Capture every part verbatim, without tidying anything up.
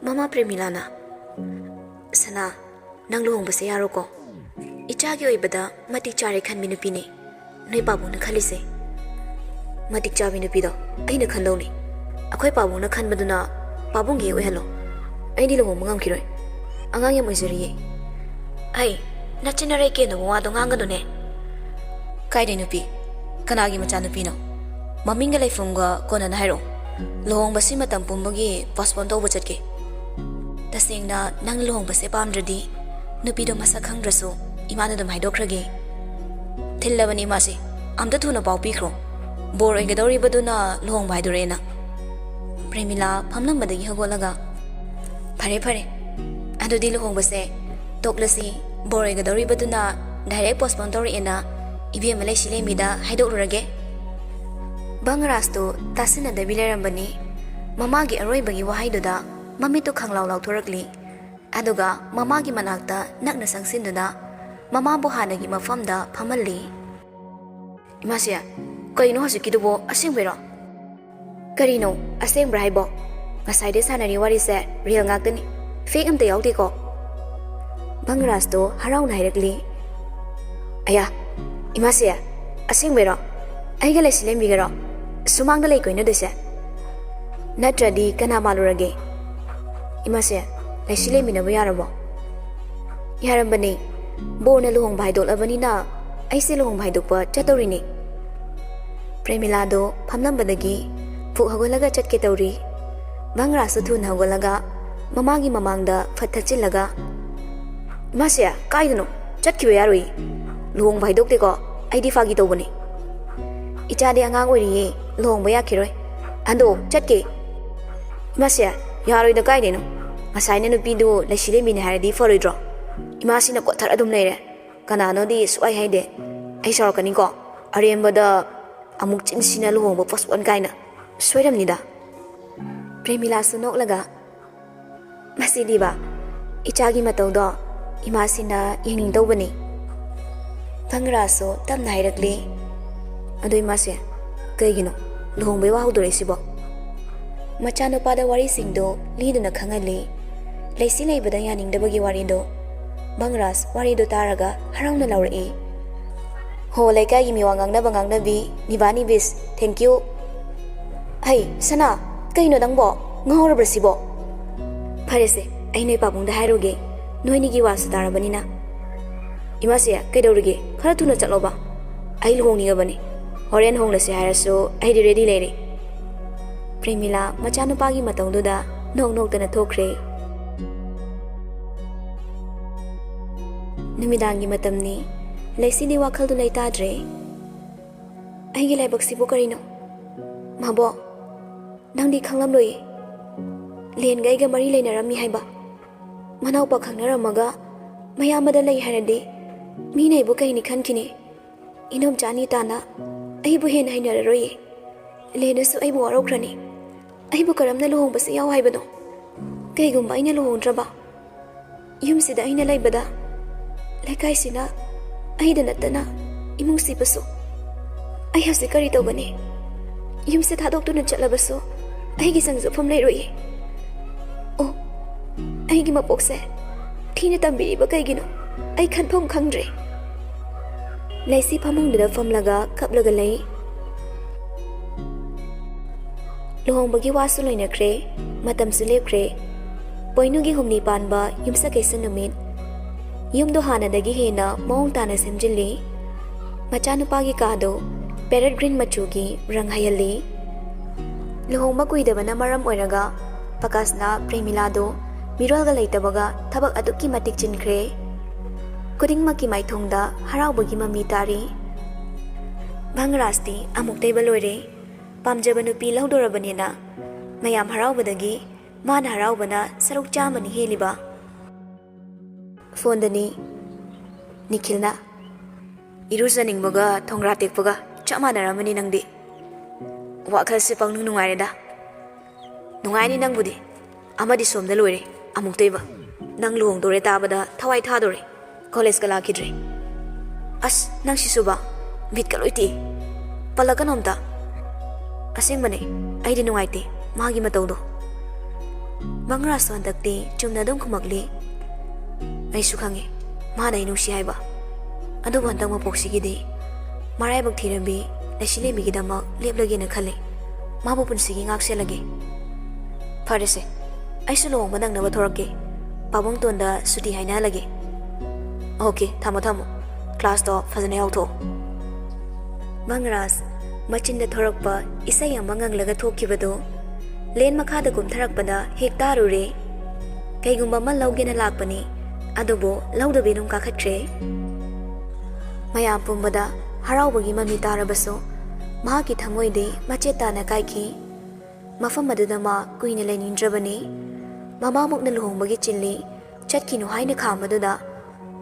ꯃꯃꯥ ꯄ꯭ꯔꯦꯃꯤꯂꯥꯅ, "ꯁꯅꯥ, ꯅꯪ ꯂꯨꯍꯣꯡꯕꯁꯦ ꯌꯥꯔꯣꯀꯣ꯫ ꯏꯆꯥꯒꯤ ꯑꯣꯏꯕꯗ ꯃꯇꯤꯛ ꯆꯥꯔꯦ ꯈꯟꯕꯤ ꯅꯨꯄꯤꯅꯦ ꯅꯣꯏ ꯄꯥꯕꯨꯡꯅ ꯈꯜꯂꯤꯁꯦ꯫ ꯃꯇꯤꯛ ꯆꯥꯕꯤ ꯅꯨꯄꯤꯗꯣ ꯑꯩꯅ ꯈꯟꯗꯧꯅꯤ꯫ ꯑꯩꯈꯣꯏ ꯄꯥꯕꯨꯡꯅ ꯈꯟꯕꯗꯨꯅ ꯄꯥꯕꯨꯡꯒꯤ ꯍꯦꯛ ꯑꯣꯏꯍꯜꯂꯣ꯫ ꯑꯩꯗꯤ ꯂꯨꯍꯣꯡꯕ ꯉꯝꯈꯤꯔꯣꯏ꯫ ꯑꯉꯥꯡ ꯌꯥꯝ ꯑꯣꯏꯖꯔꯤꯌꯦ꯫" "ꯑꯩ, ꯅꯆꯤꯟ ꯅꯔꯩ ꯀꯦꯟꯗꯕ ꯋꯥꯗꯣ ꯉꯥꯡꯒꯅꯨꯅꯦ꯫" "ꯀꯥꯏꯗꯩ ꯅꯨꯄꯤ? ꯀꯅꯥꯒꯤ ꯃꯆꯥꯅꯨꯄꯤꯅꯣ? ꯃꯃꯤꯡꯒ ꯂꯩꯐꯝꯒ ꯀꯣꯟꯅꯅ ꯍꯥꯏꯔꯛꯑꯣ꯫ ꯂꯨꯍꯣꯡꯕꯁꯤ ꯃꯇꯝ ꯄꯨꯝꯕꯒꯤ postpone ꯇꯧꯕ ꯆꯠꯀꯦ꯫ ꯇꯁꯦꯡꯅ ꯅꯪ ꯂꯨꯍꯣꯡꯕꯁꯦ ꯄꯥꯝꯗ꯭ꯔꯗꯤ ꯅꯨꯄꯤꯗꯣ ꯃꯁꯛ ꯈꯪꯗ꯭ꯔꯁꯨ ꯏꯃꯥꯅ ꯑꯗꯨꯝ ꯍꯥꯏꯗꯣꯛꯈ꯭ꯔꯒꯦ꯫ ꯊꯤꯜꯂꯕꯅꯤ ꯏꯃꯥꯁꯦ꯫ ꯑꯝꯇ ꯊꯨꯅ ꯄꯥꯎ ꯄꯤꯈ꯭ꯔꯣ꯫ ꯕꯣꯔ ꯑꯣꯏꯒꯗꯧꯔꯤꯕꯗꯨꯅ ꯂꯨꯍꯣꯡꯕ ꯍꯥꯏꯗꯣꯔꯛꯑꯦꯅ꯫" ꯄ꯭ꯔꯦꯃꯤꯂꯥ ꯐꯝꯂꯝꯕꯗꯒꯤ ꯍꯧꯒꯠꯂꯒ, "ꯐꯔꯦ, ꯐꯔꯦ꯫ ꯑꯗꯨꯗꯤ ꯂꯨꯍꯣꯡꯕꯁꯦ ꯇꯣꯛꯂꯁꯤ꯫ ꯕꯣꯔ ꯑꯣꯏꯒꯗꯧꯔꯤꯕꯗꯨꯅ direct postpone ꯇꯧꯔꯛꯑꯦꯅ ꯏꯕꯦꯝꯃ ꯂꯩꯁꯤꯂꯦꯝꯕꯤꯗ ꯍꯥꯏꯗꯣꯛꯂꯨꯔꯒꯦ꯫" ꯚꯪꯒꯔꯥꯖꯇꯨ ꯇꯥꯁꯤꯟꯅꯗꯕꯤ ꯂꯩꯔꯝꯕꯅꯤ꯫ ꯃꯃꯥꯒꯤ ꯑꯔꯣꯏꯕꯒꯤ ꯋꯥꯍꯩꯗꯨꯗ ꯃꯃꯤꯠꯇꯨ ꯈꯪꯂꯥꯎ ꯂꯥꯎꯊꯣꯔꯛꯂꯤ꯫ ꯑꯗꯨꯒ ꯃꯃꯥꯒꯤ ꯃꯅꯥꯛꯇ ꯅꯛꯅ ꯆꯪꯁꯤꯟꯗꯨꯅ ꯃꯃꯥꯕꯨ ꯍꯥꯟꯅꯒꯤ ꯃꯐꯝꯗ ꯐꯝꯍꯜꯂꯤ꯫ "ꯏꯃꯥꯁꯦ, ꯀꯩꯅꯣ ꯍꯧꯖꯤꯛꯀꯤꯗꯨꯕꯣ? ꯑꯁꯦꯡꯕꯩꯔꯣ?" "ꯀꯔꯤꯅꯣ ꯑꯁꯦꯡꯕ꯭ꯔꯥ ꯍꯥꯏꯕꯣ? ꯉꯁꯥꯏꯗꯩ ꯁꯥꯟꯅꯔꯤ ꯋꯥꯔꯤꯁꯦ real ꯉꯥꯛꯇꯅꯤ, fake ꯑꯝꯇ ꯌꯥꯎꯗꯦꯀꯣ?" ꯚꯪꯒꯔꯥꯖꯇꯣ ꯍꯔꯥꯎꯅ ꯍꯥꯏꯔꯛꯂꯤ꯫ "ꯑꯌꯥ, ꯏꯃꯥꯁꯦ, ꯑꯁꯦꯡꯕꯩꯔꯣ? ꯑꯩꯒ ꯂꯩꯁꯤꯂꯦꯝꯕꯤꯒꯔꯣ ꯁꯨꯃꯥꯡꯗ ꯂꯩ ꯀꯣꯏꯅꯗꯣꯏꯁꯦ? ꯅꯠꯇ꯭ꯔꯗꯤ ꯀꯅꯥ ꯃꯥꯜꯂꯨꯔꯒꯦ? ꯏꯃꯥꯁꯦ, ꯂꯩꯁꯤꯂꯦꯝꯕꯤꯅꯕꯨ ꯌꯥꯔꯕꯣ?" "ꯌꯥꯔꯝꯕꯅꯦ꯫ ꯕꯣꯔꯅ ꯂꯨꯍꯣꯡꯕ ꯍꯥꯏꯗꯣꯛꯂꯕꯅꯤꯅ ꯑꯩꯁꯦ ꯂꯨꯍꯣꯡꯕ ꯍꯥꯏꯗꯣꯛꯄ ꯆꯠꯇꯧꯔꯤꯅꯦ꯫" ꯄ꯭ꯔꯦꯃꯤꯂꯥꯗꯣ ꯐꯝꯂꯝꯕꯗꯒꯤ ꯐꯨꯛ ꯍꯧꯒꯠꯂꯒ ꯆꯠꯀꯦ ꯇꯧꯔꯤ꯫ ꯚꯪꯒꯔꯥꯖꯁꯨ ꯊꯨꯅ ꯍꯧꯒꯠꯂꯒ ꯃꯃꯥꯒꯤ ꯃꯃꯥꯡꯗ ꯐꯠ ꯊꯠꯆꯤꯜꯂꯒ, "ꯏꯃꯥꯁꯦ, ꯀꯥꯏꯗꯅꯣ? ꯆꯠꯈꯤꯕ ꯌꯥꯔꯣꯏꯌꯦ꯫ ꯂꯨꯍꯣꯡꯕ ꯍꯥꯏꯗꯣꯛꯇꯦꯀꯣ, ꯑꯩꯗꯤ ꯐꯥꯒꯤ ꯇꯧꯕꯅꯦ꯫ ꯏꯆꯥꯗꯤ ꯑꯉꯥꯡ ꯑꯣꯏꯔꯤꯌꯦ, ꯂꯨꯍꯣꯡꯕ ꯌꯥꯈꯤꯔꯣꯏ꯫ ꯍꯟꯗꯣꯛꯑꯣ, ꯆꯠꯀꯦ꯫" "ꯏꯃꯥꯁꯦ, ꯌꯥꯔꯣꯏꯗ, ꯀꯥꯏꯗꯩꯅꯣ? ꯉꯁꯥꯏꯅ ꯅꯨꯄꯤꯗꯨ ꯂꯩꯁꯤꯂꯦꯝꯕꯤꯅꯦ ꯍꯥꯏꯔꯗꯤ ꯐꯔꯣꯏꯗ꯭ꯔꯣ? ꯏꯃꯥꯁꯤꯅ ꯀꯣꯠꯊꯔ ꯑꯗꯨꯝ ꯂꯩꯔꯦ꯫ ꯀꯅꯥꯅꯣꯗꯤ ꯁꯨꯛꯍꯥꯏ ꯍꯥꯏꯗꯦ꯫ ꯑꯩ ꯁꯥꯎꯔꯛꯀꯅꯤꯀꯣ꯫ ꯑꯔꯦꯝꯕꯗ ꯑꯃꯨꯛ ꯆꯤꯟꯁꯤꯅ ꯂꯨꯍꯣꯡꯕ postpone ꯀꯥꯏꯅ꯫ ꯁꯣꯏꯔꯝꯅꯤꯗ꯫" ꯄ꯭ꯔꯦꯃꯤꯂꯥꯁꯨ ꯅꯣꯛꯂꯒ, "ꯃꯁꯤꯗꯤꯕ, ꯏꯆꯥꯒꯤ ꯃꯇꯧꯗꯣ ꯏꯃꯥꯁꯤꯅ ꯌꯦꯡꯅꯤꯡꯗꯧꯕꯅꯤ꯫" ꯚꯪꯒꯔꯥꯖꯁꯨ ꯇꯞꯅ ꯍꯥꯏꯔꯛꯂꯤ, "ꯑꯗꯣ ꯏꯃꯥꯁꯦ, ꯀꯩꯒꯤꯅꯣ ꯂꯨꯍꯣꯡꯕꯩ ꯋꯥ ꯍꯧꯗꯣꯔꯛꯏꯁꯤꯕꯣ?" ꯃꯆꯥꯅꯨꯄꯥꯗ ꯋꯥꯔꯤꯁꯤꯡꯗꯨ ꯂꯤꯗꯨꯅ ꯈꯪꯍꯜꯂꯤ꯫ ꯂꯩꯁꯤ ꯂꯩꯕꯗ ꯌꯥꯅꯤꯡꯗꯕꯒꯤ ꯋꯥꯔꯤꯗꯨ꯫ ꯚꯪꯔꯥꯖ ꯋꯥꯔꯤꯗꯨ ꯇꯥꯔꯒ ꯍꯔꯥꯎꯅ ꯂꯥꯎꯔꯛꯏ꯫ "ꯍꯣ, ꯂꯩꯀꯥꯏꯒꯤ ꯃꯤꯋꯥ ꯉꯥꯡꯅꯕ ꯉꯥꯡꯅꯕꯤ, ꯅꯤꯕꯥꯅꯤ ꯕꯤꯁ, thank you꯫ ꯍꯩ, ꯁꯅꯥ, ꯀꯩꯅꯣ ꯅꯪꯕꯣ? ꯉꯥꯎꯔꯕ꯭ꯔꯥ ꯁꯤꯕꯣ?" "ꯐꯔꯦꯁꯦ, ꯑꯩ ꯅꯣꯏ ꯄꯥꯕꯨꯡꯗ ꯍꯥꯏꯔꯨꯒꯦ꯫ ꯅꯣꯏꯅꯤꯒꯤ ꯋꯥꯁꯨ ꯇꯥꯔꯕꯅꯤꯅ꯫" "ꯏꯃꯥꯁꯦ, ꯀꯩꯗꯧꯔꯤꯒꯦ? ꯈꯔ ꯊꯨꯅ ꯆꯠꯂꯣꯕ꯫ ꯑꯩ ꯂꯨꯍꯣꯡꯅꯤꯡꯉꯕꯅꯤ꯫ ꯍꯣꯔꯦꯟ ꯍꯣꯡꯂꯁꯦ ꯍꯥꯏꯔꯁꯨ ꯑꯩꯗꯤ ready ꯂꯩꯔꯦ꯫" ꯄ꯭ꯔꯦꯃꯤꯂꯥ ꯃꯆꯥꯅꯨꯄꯥꯒꯤ ꯃꯇꯧꯗꯨꯗ ꯅꯣꯛ ꯅꯣꯛꯇꯅ ꯊꯣꯛꯈ꯭ꯔꯦ꯫ ꯅꯨꯃꯤꯗꯥꯡꯒꯤ ꯃꯇꯝꯅꯤ꯫ ꯂꯩꯁꯤꯗꯤ ꯋꯥꯈꯜꯗꯨ ꯂꯩꯇꯥꯗ꯭ꯔꯦ꯫ "ꯑꯩꯒꯤ ꯂꯥꯏꯕꯛꯁꯤꯕꯨ ꯀꯔꯤꯅꯣ? ꯃꯥꯕꯣꯛ, ꯅꯪꯗꯤ ꯈꯪꯂꯝꯂꯣꯏꯌꯦ꯫ ꯂꯦꯟꯒ ꯑꯩꯒ ꯃꯔꯤ ꯂꯩꯅꯔꯝꯃꯤ ꯍꯥꯏꯕ꯫ ꯃꯅꯥꯎꯄꯥ ꯈꯪꯅꯔꯝꯃꯒ ꯃꯌꯥꯝꯕꯗ ꯂꯩ ꯍꯥꯏꯔꯗꯤ ꯃꯤꯅ ꯑꯩꯕꯨ ꯀꯩꯅꯤ ꯈꯟꯈꯤꯅꯤ꯫ ꯏꯅꯣꯝꯆꯥ ꯅꯤꯇꯥꯅ ꯑꯩꯕꯨ ꯍꯦꯟꯅ ꯍꯩꯅꯔꯔꯣꯏꯌꯦ꯫ ꯂꯦꯟꯅꯁꯨ ꯑꯩꯕꯨ ꯋꯥꯔꯧꯈ꯭ꯔꯅꯤ꯫ ꯑꯩꯕꯨ ꯀꯔꯝꯅ ꯂꯨꯍꯣꯡꯕꯁꯤ ꯌꯥꯎ ꯍꯥꯏꯕꯅꯣ? ꯀꯩꯒꯨꯝꯕ ꯑꯩꯅ ꯂꯨꯍꯣꯡꯗ꯭ꯔꯕ? ꯌꯨꯝꯁꯤꯗ ꯑꯩꯅ ꯂꯩꯕꯗ ꯂꯩꯀꯥꯏꯁꯤꯅ ꯑꯩꯗ ꯅꯠꯇꯅ ꯏꯃꯨꯡ ꯁꯤꯕꯁꯨ꯫ ꯑꯩ ꯍꯧꯖꯤꯛ ꯀꯔꯤ ꯇꯧꯒꯅꯤ? ꯌꯨꯝꯁꯦ ꯊꯥꯗꯣꯛꯇꯨꯅ ꯆꯠꯂꯕꯁꯨ ꯑꯩꯒꯤ ꯆꯪꯖꯐꯝ ꯂꯩꯔꯣꯏꯌꯦ꯫ ꯑꯣ, ꯑꯩꯒꯤ ꯃꯄꯣꯛꯁꯦ ꯊꯤꯅ ꯇꯝꯕꯤꯔꯤꯕ ꯀꯩꯒꯤꯅꯣ? ꯑꯩ ꯈꯟꯐꯝ ꯈꯪꯗ꯭ꯔꯦ꯫" ꯂꯩꯁꯤ ꯐꯃꯨꯡꯗꯨꯗ ꯐꯝꯂꯒ ꯀꯞꯂꯒ ꯂꯩ꯫ ꯂꯨꯍꯣꯡꯕꯒꯤ ꯋꯥꯁꯨ ꯂꯣꯏꯅꯈ꯭ꯔꯦ, ꯃꯇꯝꯁꯨ ꯂꯦꯞꯈ꯭ꯔꯦ꯫ ꯄꯣꯏꯅꯨꯒꯤ ꯍꯨꯝꯅꯤ ꯄꯥꯟꯕ ꯌꯨꯝꯁꯀꯩꯁ ꯅꯨꯃꯤꯠ꯫ ꯌꯨꯝꯗꯣ ꯍꯥꯟꯅꯗꯒꯤ ꯍꯦꯟꯅ ꯃꯑꯣꯡ ꯇꯥꯅ ꯁꯦꯝꯖꯤꯜꯂꯤ꯫ ꯃꯆꯥꯅꯨꯄꯥꯒꯤ ꯀꯥꯗꯣ parrot green ꯃꯆꯨꯒꯤ ꯔꯪ ꯍꯩꯍꯜꯂꯤ꯫ ꯂꯨꯍꯣꯡꯕ ꯀꯨꯏꯗꯕꯅ ꯃꯔꯝ ꯑꯣꯏꯔꯒ ꯄ꯭ꯔꯀꯥꯁꯅ ꯄ꯭ꯔꯦꯃꯤꯂꯥꯗꯣ ꯃꯤꯔꯣꯜꯒ ꯂꯩꯇꯕꯒ ꯊꯕꯛ ꯑꯗꯨꯛꯀꯤ ꯃꯇꯤꯛ ꯆꯤꯟꯈ꯭ꯔꯦ꯫ ꯈꯨꯗꯤꯡꯃꯛꯀꯤ ꯃꯥꯏꯊꯣꯡꯗ ꯍꯔꯥꯎꯕꯒꯤ ꯃꯃꯤ ꯇꯥꯔꯤ꯫ ꯚꯪꯔꯥꯖꯇꯤ ꯑꯃꯨꯛꯇꯩꯕ ꯂꯣꯏꯔꯦ꯫ ꯄꯥꯝꯖꯕ ꯅꯨꯄꯤ ꯂꯧꯗꯣꯔꯕꯅꯤꯅ ꯃꯌꯥꯝ ꯍꯔꯥꯎꯕꯗꯒꯤ ꯃꯥꯅ ꯍꯔꯥꯎꯕꯅ ꯁꯔꯨꯛ ꯆꯥꯝꯃꯅꯤ ꯍꯦꯜꯂꯤꯕ꯫ ꯐꯣꯟꯗꯅꯤ ꯅꯤꯈꯤꯜꯅ꯫ "ꯏꯔꯨꯖꯅꯤꯡꯕꯒ ꯊꯣꯡꯒ꯭ꯔꯥ ꯇꯦꯛꯄꯒ ꯆꯞ ꯃꯥꯟꯅꯔꯝꯃꯅꯤ ꯅꯪꯗꯤ꯫ ꯋꯥꯈꯜꯁꯦ ꯄꯪꯅꯨꯡ ꯅꯨꯡꯉꯥꯏꯔꯦꯗ꯫" "ꯅꯨꯡꯉꯥꯏꯅꯤ ꯅꯪꯕꯨꯗꯤ꯫ ꯑꯃꯗꯤ ꯁꯣꯝꯗ ꯂꯣꯏꯔꯦ, ꯑꯃꯨꯛꯇꯩꯕ꯫ ꯅꯪ ꯂꯨꯍꯣꯡꯗꯣꯔꯦ ꯇꯥꯕꯗ ꯊꯋꯥꯏ ꯊꯥꯗꯣꯔꯦ꯫ ꯀꯣꯂꯦꯖꯀ ꯂꯥꯛꯈꯤꯗ꯭ꯔꯦ꯫ ꯑꯁ, ꯅꯪ ꯁꯤꯁꯨꯕ, ꯕꯤꯠꯀ ꯂꯣꯏ ꯇꯦꯛꯏ꯫ ꯄꯜꯂꯛꯀꯅꯣ ꯑꯝꯇ꯫ ꯑꯁꯦꯡꯕꯅꯦ, ꯑꯩꯗꯤ ꯅꯨꯡꯉꯥꯏꯇꯦ꯫ ꯃꯥꯒꯤ ꯃꯇꯧꯗꯣ꯫ ꯃꯪꯔꯥꯖꯁꯨ ꯍꯟꯗꯛꯇꯤ ꯆꯨꯝꯅ ꯑꯗꯨꯝ ꯈꯨꯝꯃꯛꯂꯤ꯫ ꯑꯩꯁꯨ ꯈꯪꯉꯤ ꯃꯥꯅ ꯑꯩ ꯅꯨꯡꯁꯤ ꯍꯥꯏꯕ꯫ ꯑꯗꯨꯕꯨ ꯍꯟꯗꯛ ꯃꯄꯣꯛꯁꯤꯒꯤꯗꯤ ꯃꯔꯥꯏꯕꯛ ꯊꯤꯔꯕꯤ ꯂꯩꯁꯤꯂꯦꯝꯕꯤꯒꯤꯗꯃꯛ ꯂꯦꯞꯂꯒꯦꯅ ꯈꯜꯂꯤ꯫ ꯃꯥꯕꯨ ꯄꯨꯟꯁꯤꯒꯤ ꯉꯥꯛꯁꯦꯜꯂꯒꯦ꯫ ꯐꯔꯦꯁꯦ, ꯑꯩꯁꯨ ꯂꯨꯍꯣꯡꯕ ꯅꯪꯅꯕ ꯊꯣꯔꯛꯀꯦ꯫ ꯄꯥꯕꯨꯡꯇꯣꯟꯗ ꯁꯨꯇꯤ ꯍꯥꯏꯅꯍꯜꯂꯒꯦ꯫ ꯑꯣꯀꯦ, ꯊꯝꯃꯣ ꯊꯝꯃꯣ꯫ ꯀ꯭ꯂꯥꯁꯇꯣ ꯐꯖꯅ ꯌꯥꯎꯊꯣꯛꯑꯣ꯫ ꯃꯪꯔꯥꯖ ꯃꯆꯤꯟꯗ ꯊꯣꯔꯛꯄ ꯏꯁꯩ ꯑꯃ ꯉꯪꯂꯒ ꯊꯣꯛꯈꯤꯕꯗꯨ ꯂꯦꯟ ꯃꯈꯥꯗ ꯀꯨꯝꯊꯔꯛꯄꯗ ꯍꯦꯛ ꯇꯥꯔꯨꯔꯦ꯫ ꯀꯩꯒꯨꯝꯕ ꯑꯃ ꯂꯧꯒꯦꯅ ꯂꯥꯛꯄꯅꯤ, ꯑꯗꯨꯕꯨ ꯂꯧꯗꯕꯤ ꯑꯗꯨꯝ ꯀꯥꯈꯠꯈ꯭ꯔꯦ꯫ ꯃꯌꯥꯝ ꯄꯨꯝꯕꯗ ꯍꯔꯥꯎꯕꯒꯤ ꯃꯃꯤ ꯇꯥꯔꯕꯁꯨ ꯃꯍꯥꯛꯀꯤ ꯊꯃꯣꯏꯗꯤ ꯃꯆꯦꯠ ꯇꯥꯅ ꯀꯥꯏꯈꯤ꯫ ꯃꯐꯝ ꯑꯗꯨꯗ ꯃꯥ ꯀꯨꯏꯅ ꯂꯩꯅꯤꯡꯗ꯭ꯔꯕꯅꯤ꯫ ꯃꯃꯥꯃꯨꯛꯅ ꯂꯨꯍꯣꯡꯕꯒꯤ ꯆꯤꯜꯂꯤ ꯆꯠꯈꯤꯅꯨ ꯍꯥꯏꯅ ꯈꯥꯝꯕꯗꯨꯗ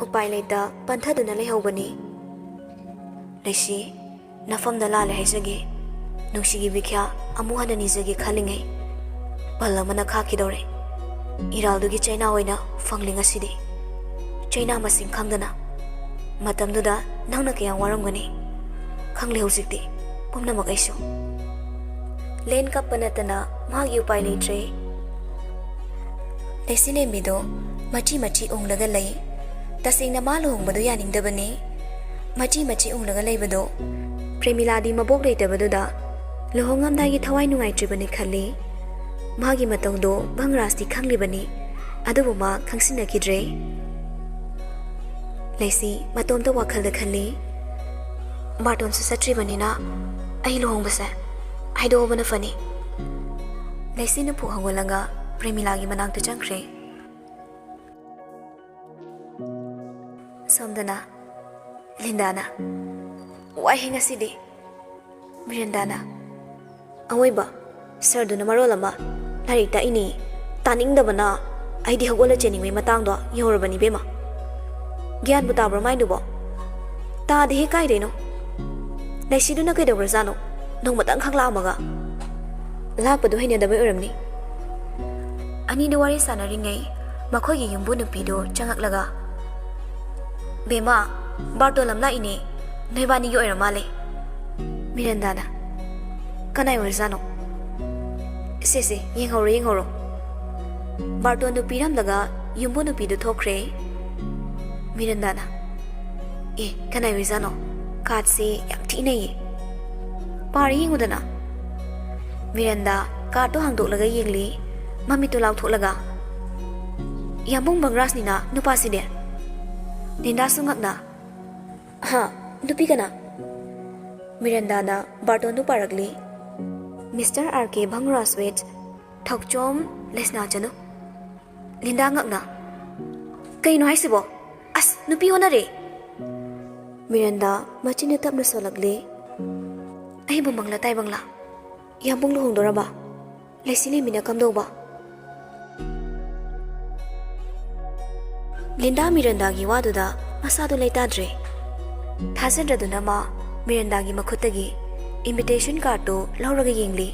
ꯎꯄꯥꯏ ꯂꯩꯇ ꯄꯟꯊꯗꯨꯅ ꯂꯩꯍꯧꯕꯅꯤ꯫ ꯂꯩꯁꯤ, ꯅꯐꯝꯗ ꯂꯥꯜꯂꯦ ꯍꯥꯏꯖꯒꯦ꯫ ꯅꯨꯡꯁꯤꯒꯤ ꯕꯤꯈ꯭ꯌꯥ ꯑꯃꯨꯛ ꯍꯟꯅ ꯅꯤꯖꯒꯦ ꯈꯜꯂꯤꯉꯩ ꯄꯜ ꯑꯃꯅ ꯈꯥꯛꯈꯤꯗꯧꯔꯦ꯫ ꯏꯔꯥꯜꯗꯨꯒꯤ ꯆꯩꯅꯥ ꯑꯣꯏꯅ ꯐꯪꯂꯤ ꯉꯁꯤꯗꯤ꯫ ꯆꯩꯅꯥ ꯃꯁꯤꯡ ꯈꯪꯗꯅ꯫ ꯃꯇꯝꯗꯨꯗ ꯅꯪꯅ ꯀꯌꯥꯝ ꯋꯥꯔꯝꯒꯅꯤ ꯈꯪꯂꯦ ꯍꯧꯖꯤꯛꯇꯤ ꯄꯨꯝꯅꯃꯛ ꯑꯩꯁꯨ꯫ ꯂꯦꯟ ꯀꯞꯄ ꯅꯠꯇꯅ ꯃꯥꯒꯤ ꯎꯄꯥꯏ ꯂꯩꯇ꯭ꯔꯦ꯫ ꯂꯩꯁꯤꯂꯦꯝꯕꯤꯗꯣ ꯃꯆꯤ ꯃꯆꯤ ꯎꯪꯂꯒ ꯂꯩ꯫ ꯇꯁꯦꯡꯅ ꯃꯥ ꯂꯨꯍꯣꯡꯕꯗꯨ ꯌꯥꯅꯤꯡꯗꯕꯅꯤ꯫ ꯃꯆꯤ ꯃꯆꯤ ꯎꯪꯂꯒ ꯂꯩꯕꯗꯣ ꯄ꯭ꯔꯦꯃꯤꯂꯥꯗꯤ ꯃꯕꯣꯛ ꯂꯩꯇꯕꯗꯨꯗ ꯂꯨꯍꯣꯡꯉꯝꯗꯥꯏꯒꯤ ꯊꯋꯥꯏ ꯅꯨꯡꯉꯥꯏꯇ꯭ꯔꯤꯕꯅꯤ ꯈꯜꯂꯤ꯫ ꯃꯥꯒꯤ ꯃꯇꯧꯗꯣ ꯃꯪꯔꯥꯖꯇꯤ ꯈꯪꯂꯤꯕꯅꯤ, ꯑꯗꯨꯕꯨ ꯃꯥ ꯈꯪꯁꯤꯟꯅꯈꯤꯗ꯭ꯔꯦ꯫ ꯂꯩꯁꯤ ꯃꯇꯣꯝꯇ ꯋꯥꯈꯜꯗ ꯈꯜꯂꯤ꯫ ꯕꯥꯔꯇꯣꯟꯁꯨ ꯆꯠꯇ꯭ꯔꯤꯕꯅꯤꯅ ꯑꯩ ꯂꯨꯍꯣꯡꯕꯁꯦ ꯍꯥꯏꯗꯣꯛꯑꯕꯅ ꯐꯅꯤ꯫ ꯂꯩꯁꯤ ꯅꯨꯄꯨ ꯍꯧꯒꯠꯂꯒ ꯄ꯭ꯔꯦꯃꯤꯂꯥꯒꯤ ꯃꯅꯥꯛꯇ ꯆꯪꯈ꯭ꯔꯦ꯫ ꯁꯣꯝꯗꯅ ꯂꯤꯟꯗꯥꯅ, "ꯋꯥꯏꯍꯦ ꯉꯁꯤꯗꯤ꯫" ꯃꯤꯔꯟꯗꯥꯅ, "ꯑꯋꯣꯏꯕ, ꯁꯔꯗꯨꯅ ꯃꯔꯣꯜ ꯑꯃ ꯂꯥꯏꯔꯤꯛ ꯇꯥꯛꯏꯅꯤ, ꯇꯥꯅꯤꯡꯗꯕꯅ ꯑꯩꯗꯤ ꯍꯧꯒꯠꯂ ꯆꯦꯟꯅꯤꯡꯕꯩ ꯃꯇꯥꯡꯗꯣ ꯌꯧꯔꯕꯅꯤ ꯏꯕꯦꯝꯃ꯫ ꯒ꯭ꯌꯥꯟꯕꯨ ꯇꯥꯕ꯭ꯔꯣ ꯃꯥꯏꯗꯨꯕꯣ? ꯇꯥꯗꯦꯍꯦ ꯀꯥꯏꯗꯩꯅꯣ? ꯂꯩꯁꯤꯗꯨꯅ ꯀꯩꯗꯧꯈ꯭ꯔꯖꯥꯠꯅꯣ? ꯅꯣꯡꯃꯇꯪ ꯈꯛ ꯂꯥꯛꯑꯝꯃꯒ꯫" ꯂꯥꯛꯄꯗꯣ ꯍꯩꯅꯗꯕꯩ ꯑꯣꯏꯔꯝꯅꯤ꯫ ꯑꯅꯤꯗꯨ ꯋꯥꯔꯤ ꯁꯥꯟꯅꯔꯤꯉꯩ ꯃꯈꯣꯏꯒꯤ ꯌꯨꯝꯕꯨ ꯅꯨꯄꯤꯗꯨ ꯆꯪꯉꯛꯂꯒ, "ꯕꯦꯝꯃ, ꯕꯥꯔꯇꯣꯟ ꯑꯃ ꯂꯥꯛꯏꯅꯦ, ꯅꯣꯏꯕꯥꯅꯤꯒꯤ ꯑꯣꯏꯔ ꯃꯥꯜꯂꯦ꯫" ꯃꯤꯔꯟꯗꯥꯅ, "ꯀꯅꯥꯏ ꯑꯣꯏꯔꯖꯥꯠꯅꯣ?" ꯁꯦ ꯁꯦ, ꯌꯦꯡꯍꯧꯔꯣ ꯌꯦꯡꯍꯧꯔꯣ꯫ ꯕꯥꯔꯇꯣꯟꯗꯨ ꯄꯤꯔꯝꯂꯒ ꯌꯨꯝꯕꯨ ꯅꯨꯄꯤꯗꯨ ꯊꯣꯛꯈ꯭ꯔꯦ꯫ ꯃꯤꯔꯟꯗꯥꯅ, "ꯑꯦ, ꯀꯅꯥꯏ ꯑꯣꯏꯖꯥꯠꯅꯣ? ꯀꯥꯔꯠꯁꯦ ꯌꯥꯝ ꯊꯤ ꯏꯅꯩꯌꯦ꯫ ꯄꯥꯔ ꯌꯦꯡꯉꯨꯗꯅ꯫" ꯃꯤꯔꯟꯗꯥ ꯀꯥꯔꯠꯇꯣ ꯍꯥꯡꯗꯣꯛꯂꯒ ꯌꯦꯡꯂꯤ, ꯃꯃꯤꯠꯇꯨ ꯂꯥꯎꯊꯣꯛꯂꯒ꯫ "ꯌꯥꯝꯕꯨꯡ ꯕꯪꯔꯥꯖꯅꯤꯅ ꯅꯨꯄꯥꯁꯤꯗꯤ꯫" ꯂꯤꯟꯗꯥꯁꯨ ꯉꯛꯅ, "ꯍꯥ? ꯅꯨꯄꯤ ꯀꯅꯥ?" ꯃꯤꯔꯟꯗꯥꯅ ꯕꯥꯔꯇꯣꯟꯗꯨ ꯄꯥꯔꯛꯂꯤ, "Mister R K Bhangraj with Thouchom ꯂꯩꯁꯅꯥ Chanu." Linda ꯉꯛꯅ, "ꯀꯩꯅꯣ ꯍꯥꯏꯁꯤꯕꯣ? ꯑꯁ, ꯅꯨꯄꯤ ꯑꯣꯟꯅꯔꯦ!" ꯃꯤꯔꯟꯗꯥ ꯃꯆꯤꯟꯗꯨ ꯇꯞꯅ ꯁꯣꯜꯂꯛꯂꯤ, "ꯑꯩꯕꯨ ꯃꯪꯂ ꯇꯥꯏꯕꯪꯂꯥ? ꯌꯥꯝꯕꯨꯡ ꯂꯨꯍꯣꯡꯗꯣꯔꯕ? ꯂꯩꯁꯤ ꯂꯩꯃꯤꯅ ꯀꯝꯗꯧꯕ?" ꯂꯤꯟꯗꯥ ꯃꯤꯔꯟꯗꯥꯒꯤ ꯋꯥꯗꯨꯗ ꯃꯁꯥꯗꯨ ꯂꯩꯇꯥꯗ꯭ꯔꯦ꯫ ꯊꯥꯖꯗ꯭ꯔꯗꯨꯅ ꯃꯥ ꯃꯤꯔꯟꯗꯥꯒꯤ ꯃꯈꯨꯠꯇꯒꯤ invitation cardꯇꯨ ꯂꯧꯔꯒ ꯌꯦꯡꯂꯤ꯫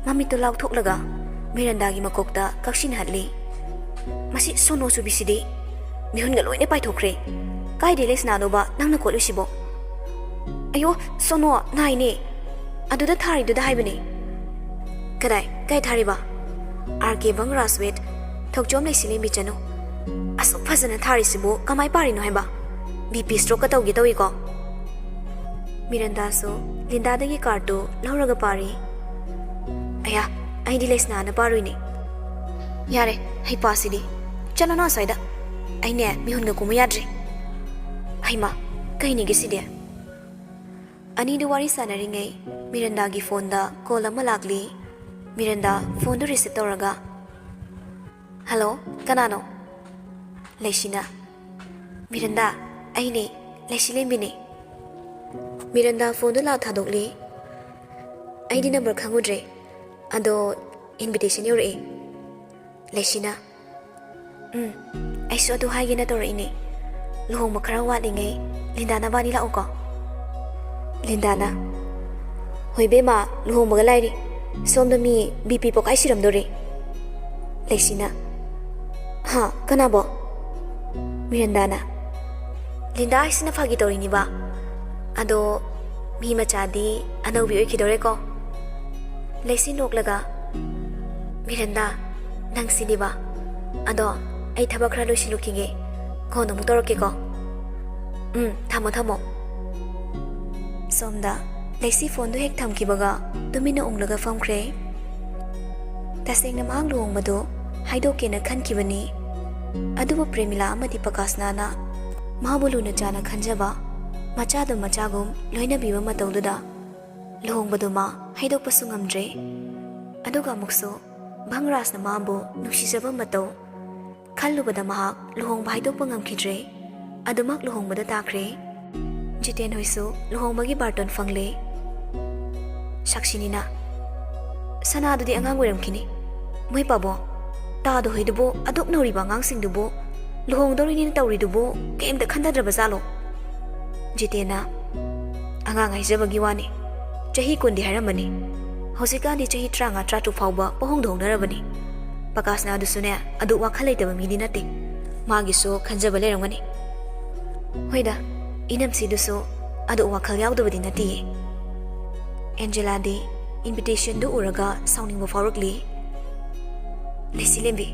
ꯃꯃꯤꯠꯇꯨ ꯂꯥꯎꯊꯣꯛꯂꯒ ꯃꯤꯔꯟꯗꯥꯒꯤ ꯃꯀꯣꯛꯇ ꯀꯛꯁꯤꯟꯍꯠꯂꯤ꯫ "ꯃꯁꯤ ꯁꯣꯅꯣ ꯆꯨꯕꯤꯁꯤꯗꯤ ꯃꯤꯍꯨꯟꯒ ꯂꯣꯏꯅ ꯄꯥꯏꯊꯣꯛꯈ꯭ꯔꯦ꯫ ꯀꯥꯏꯗꯩ ꯂꯩꯁꯅꯥꯅꯣꯕ ꯅꯪꯅ ꯀꯣꯠꯂꯨꯁꯤꯕꯣ? ꯑꯌꯣ, ꯁꯣꯅꯣ, ꯅꯥꯏꯅꯦ꯫ ꯑꯗꯨꯗ ꯊꯥꯔꯤꯗꯨꯗ ꯍꯥꯏꯕꯅꯦ꯫" "ꯀꯗꯥꯏ? ꯀꯥꯏ ꯊꯥꯔꯤꯕ?" "R K Bhangraj with Thouchom ꯂꯩꯁꯤ ꯂꯩꯃꯤ ꯆꯅꯨ꯫" "ꯑꯁꯨꯛ ꯐꯖꯅ ꯊꯥꯔꯤꯁꯤꯕꯨ ꯀꯃꯥꯏ ꯄꯥꯔꯤꯅꯣ ꯍꯥꯏꯕ? BP strokeꯀ ꯇꯧꯒꯦ ꯇꯧꯏꯀꯣ꯫" ꯃꯤꯔꯟꯗꯥꯁꯨ ꯂꯤꯟꯗꯥꯗꯒꯤ cardꯇꯨ ꯂꯧꯔꯒ ꯄꯥꯔꯤ꯫ "ꯑꯌꯥ, ꯑꯩꯗꯤ ꯂꯩꯁꯅꯥꯅ ꯄꯥꯔꯨꯏꯅꯦ꯫" "ꯌꯥꯔꯦ, ꯍꯩꯄꯥꯁꯤꯗꯤ꯫ ꯆꯠꯂꯣ ꯅꯪ ꯑꯁ꯭ꯋꯥꯏꯗ꯫ ꯑꯩꯅꯦ ꯃꯤꯍꯨꯟꯒ ꯀꯨꯝꯃꯨ ꯌꯥꯗ꯭ꯔꯦ꯫" "ꯍꯩꯃꯥ, ꯀꯩꯅꯤꯒꯦ ꯁꯤꯗꯤ?" ꯑꯅꯤꯗꯨ ꯋꯥꯔꯤ ꯁꯥꯟꯅꯔꯤꯉꯩ ꯃꯤꯔꯟꯗꯥꯒꯤ phoneꯗ call ꯑꯃ ꯂꯥꯛꯂꯤ꯫ ꯃꯤꯔꯟꯗꯥ phoneꯗꯨ receive ꯇꯧꯔꯒ, "Hello, ꯀꯅꯥꯅꯣ?" ꯂꯩꯁꯤꯅ, "ꯃꯤꯔꯟꯗꯥ, ꯑꯩꯅꯦ, ꯂꯩꯁꯤ ꯂꯦꯝꯕꯤꯅꯦ꯫" ꯃꯤꯔꯟꯗꯥ phoneꯗꯨ ꯂꯥꯎ ꯊꯥꯗꯣꯛꯂꯤ꯫ "ꯑꯩꯗꯤ number ꯈꯪꯉꯨꯗ꯭ꯔꯦ꯫ ꯑꯗꯣ invitation ꯌꯧꯔꯛꯑꯦ꯫" ꯂꯩꯁꯤꯅ, "ꯎꯝ, ꯑꯩꯁꯨ ꯑꯗꯨ ꯍꯥꯏꯒꯦꯅ ꯇꯧꯔꯛꯏꯅꯦ꯫ ꯂꯨꯍꯣꯡꯕ ꯈꯔ ꯋꯥꯠꯂꯤꯉꯩ ꯂꯤꯟꯗꯥ ꯅꯕꯥꯅꯤ ꯂꯥꯛꯎꯀꯣ꯫" ꯂꯤꯟꯗꯥꯅ, "ꯍꯣꯏ ꯏꯕꯦꯝꯃ, ꯂꯨꯍꯣꯡꯕꯒ ꯂꯥꯏꯔꯤ꯫ ꯁꯣꯝꯗ ꯃꯤ BP ꯄꯣꯛꯈꯥꯏ ꯁꯤꯔꯝꯗꯣꯔꯦ꯫" ꯂꯩꯁꯤꯅ, "ꯍꯥ, ꯀꯅꯥꯕꯣ?" ꯃꯤꯔꯟꯗꯥꯅ, "ꯂꯤꯟꯗꯥ ꯍꯥꯏꯁꯤꯅ ꯐꯥꯒꯤ ꯇꯧꯔꯤꯅꯤꯕ꯫ ꯑꯗꯣ ꯃꯤ ꯃꯆꯥꯗꯤ ꯑꯅꯧꯕꯤ ꯑꯣꯏꯈꯤꯗꯧꯔꯦꯀꯣ꯫" ꯂꯩꯁꯤ ꯅꯣꯛꯂꯒ, ꯃꯤꯔꯟꯗꯥ, ꯅꯪ ꯁꯤꯗꯤꯕ? ꯑꯗꯣ, ꯑꯩ ꯊꯕꯛ ꯈꯔ ꯂꯣꯏꯁꯤꯜꯂꯨꯈꯤꯒꯦ꯫ ꯀꯣꯟꯅ ꯑꯃꯨꯛ ꯇꯧꯔꯛꯀꯦꯀꯣ꯫ ꯎꯝ, ꯊꯝꯃꯣ, ꯊꯝꯃꯣ꯫ ꯁꯣꯝꯗ ꯂꯩꯁꯤ ꯐꯣꯟꯗꯨ ꯍꯦꯛ ꯊꯝꯈꯤꯕꯒ ꯇꯨꯃꯤꯟꯅ ꯎꯪꯂꯒ ꯐꯝꯈ꯭ꯔꯦ꯫ ꯇꯁꯦꯡꯅ ꯃꯍꯥꯛ ꯂꯨꯍꯣꯡꯕꯗꯨ ꯍꯥꯏꯗꯣꯛꯀꯦꯅ ꯈꯟꯈꯤꯕꯅꯤ꯫ ꯑꯗꯨꯕꯨ ꯄ꯭ꯔꯦꯃꯤꯂꯥ ꯑꯃꯗꯤ ꯄꯀꯥꯁꯅꯥꯅ ꯃꯥꯕꯨ ꯂꯨꯅ ꯆꯥꯅ ꯈꯟꯖꯕ, ꯃꯆꯥꯗꯨ ꯃꯆꯥꯒꯨꯝ ꯂꯣꯏꯅꯕꯤꯕ ꯃꯇꯧꯗꯨꯗ ꯂꯨꯍꯣꯡꯕꯗꯨ ꯃꯥ ꯍꯥꯏꯗꯣꯛꯄꯁꯨ ꯉꯝꯗ꯭ꯔꯦ꯫ ꯑꯗꯨꯒ ꯑꯃꯨꯛꯁꯨ ꯚꯪꯔꯥꯖꯅ ꯃꯥꯕꯨ ꯅꯨꯡꯁꯤꯖꯕ ꯃꯇꯧ ꯈꯜꯂꯨꯕꯗ ꯃꯍꯥꯛ ꯂꯨꯍꯣꯡꯕ ꯍꯥꯏꯗꯣꯛꯄ ꯉꯝꯈꯤꯗ꯭ꯔꯦ꯫ ꯑꯗꯨꯃꯛ ꯂꯨꯍꯣꯡꯕꯗ ꯇꯥꯈ꯭ꯔꯦ꯫ ꯖꯤꯇꯦꯟ ꯍꯣꯏꯁꯨ ꯂꯨꯍꯣꯡꯕꯒꯤ ꯕꯥꯔꯇꯣꯟ ꯐꯪꯂꯦ꯫ ꯁꯥꯛꯁꯤꯅꯤꯅ, "ꯁꯅꯥꯗꯨꯗꯤ ꯑꯉꯥꯡ ꯑꯣꯏꯔꯝꯈꯤꯅꯤ꯫ ꯃꯣꯏ ꯄꯥꯕꯣ, ꯇꯥꯗꯣ ꯍꯣꯏꯗꯨꯕꯨ ꯑꯗꯨꯛ ꯅꯧꯔꯤꯕ ꯑꯉꯥꯡꯁꯤꯡꯗꯨꯕꯨ ꯂꯨꯍꯣꯡꯗꯧꯔꯤꯅꯤꯅ ꯇꯧꯔꯤꯗꯨꯕꯨ ꯀꯩꯝꯇ ꯈꯟꯊꯗ꯭ꯔꯕ ꯖꯥꯠꯂꯣ?" ꯖꯤꯇꯦꯟꯅ, "ꯑꯉꯥꯡ ꯍꯥꯏꯖꯕꯒꯤ ꯋꯥꯅꯤ꯫ ꯆꯍꯤ ꯀꯨꯟꯗꯤ ꯍꯥꯏꯔꯝꯃꯅꯤ꯫ ꯍꯧꯖꯤꯛꯀꯥꯟꯗꯤ ꯆꯍꯤ ꯇꯔꯥꯃꯉꯥ, ꯇꯔꯥꯇꯔꯨꯛ ꯐꯥꯎꯕ ꯄꯥꯍꯣꯡꯗ ꯍꯣꯡꯅꯔꯕꯅꯤ꯫ ꯄꯀꯥꯁꯅꯥꯗꯨꯁꯨꯅꯦ, ꯑꯗꯨ ꯋꯥꯈꯜ ꯂꯩꯇꯕ ꯃꯤꯗꯤ ꯅꯠꯇꯦ꯫ ꯃꯥꯒꯤꯁꯨ ꯈꯟꯖꯕ ꯂꯩꯔꯝꯒꯅꯤ꯫ ꯍꯣꯏꯗ, ꯏꯅꯝꯁꯤꯗꯨꯁꯨ ꯑꯗꯨ ꯋꯥꯈꯜ ꯌꯥꯎꯗꯕꯗꯤ ꯅꯠꯇꯦꯌꯦ꯫" ꯑꯦꯟꯖꯦꯂꯥꯗꯤ ꯏꯟꯚꯤꯇꯦꯁꯟꯗꯨ ꯎꯔꯒ ꯁꯥꯎꯅꯤꯡꯕ ꯐꯥꯎꯔꯛꯂꯤ꯫ "ꯂꯩꯁꯤꯂꯦꯝꯕꯤ,